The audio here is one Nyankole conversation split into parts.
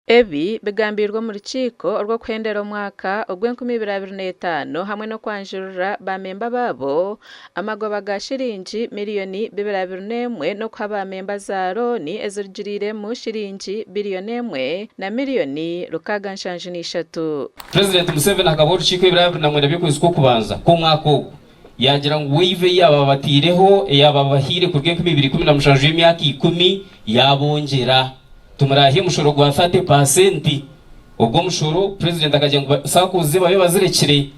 Ebi bigambiirwe omu rukiiko orw'okuhendera omwaka ogw'enkumi ibiri abiri n'etaano hamwe n'okwanjurira ba memba baabo amagoba ga shiringi miriyoni 221 n'okuha ba memba za looni ezirugiriiremu shiringi biriyoni emwe na miriyoni 673. Purezidenti Museveni akaba orukiiko ebiro 29 by'okwezi kw'okubanza kw'omwaka ogu yaagira ngu waiver ei yaaba bataireho eyaaba bahaire kuruga 2017 y'emyaka 10 yaabongyera. Tumuraahe omushoro gwa 30%. Ogwo omushoro Purezidenti akagira ngu SACCOs ze babe bazirekire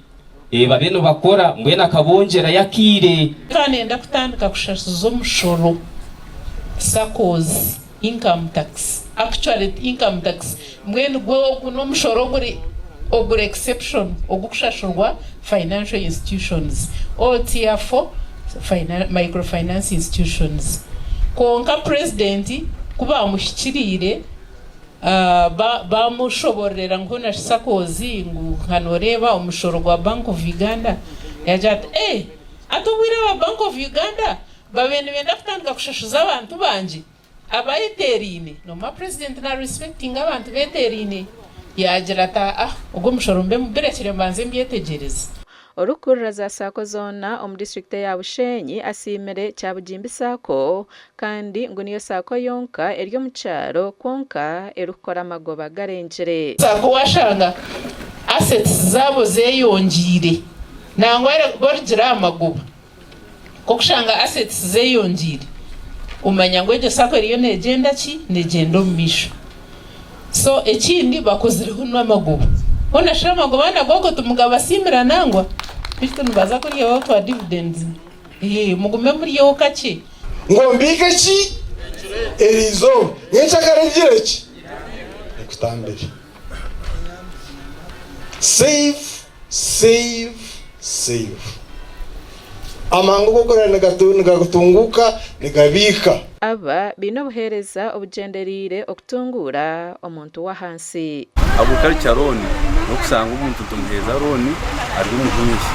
babe nibakora mbwenu akabongyerayo akaire. Nkaba nenda kutandika kushashuza omushoro SACCOs income tax actually income tax mbwenu gwo ogu n'omushoro oguri oguri exception ogukushashurwa financial institutions or tier 4 microfinance institutions kwonka Purezidenti ku baamuhikiriire baamushobororera ngu hoona shi SACCOs ngu nka nooreeba omushoro gwa Bank of Uganda yaagira ati eeh hati obwire aba Bank of Uganda babaire nibenda kutandika kushashuza abantu bangye abayeteeraine noomanya Purezidenti na respectinga abantu beeteeraine yaagira ati aa ogwo omushoro mbe mbirekire mbanze mbyetegyereze. Orikukurira za SACCO zoona omu disiturikiti eya Bushenyi asiimire Kyabugimbi SACCO kandi ngu niyo SACCO yonka eri omu kyaro kwonka erikukora amagoba garengire. SACCO washanga assets zaabo zeyongyeire nangwa barugire aha magoba nk'okushanga assets zeyongyeire omanya ngu egyo SACCO eriyo negyenda ki negyenda omu maisho. So ekindi bakozireho n'amagoba hoona shi amagoba nago ago timugabasiimira nangwa? Beitu nibaza kuryaho twa dividends mugume muryeho kakye. Ngu mbiike ki eri izooba? Nyencakare ngire ki? Nkutambire. Save, save, save. Amahanga oku orikureeba nigatunguuka, nigabiika. Aba baine obuheereza obugyendereire okutunguura omuntu w'ahansi. Agriculture loan n'okushanga omuntu nitumuheereza loan ari omuhingi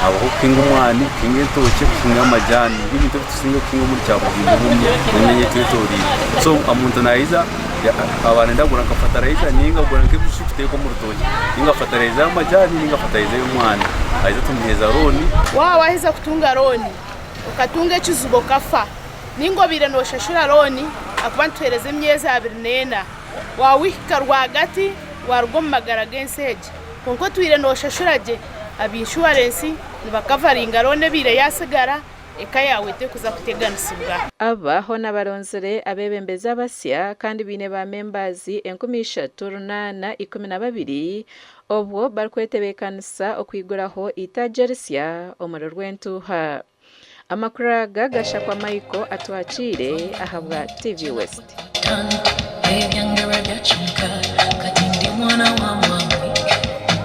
habaho okuhinga omwani, kuhinga entookye, kuhinga amajaani nibyo ebintu ebi tukusinga kuhinga omuri Kyabugimba omu emyanya etwetoreire so omuntu naija aba nayenda kugura nka fertilizer ninga kugura nk'ebishushani kuteeka omu rutookye ninga fertilizer y'amajaani ninga fertilizer y'omwani aija tumuheereza loan. Waaba waaheza kutunga looni okatunga ekizibu okafa ninga obaire nooshashura looni ahakuba nituheereza emyezi 24 waahika rwagati waaruga omu magara g'ensi egi kwonka otwire nooshashura gye aba inshuwarensi nibakavaringa looni ebaire yaatsigara eka yaawe terikuza kuteganisibwa. Aba hoona baronzire abeebembezi abasya kandi baine ba membaazi 3812 obwo barikwetebeekanisa okwiguraho eitaagi erisya omuri Rwentuuha. Amakuru aga gashakwa Michael Atwakiire ahabwa TV West.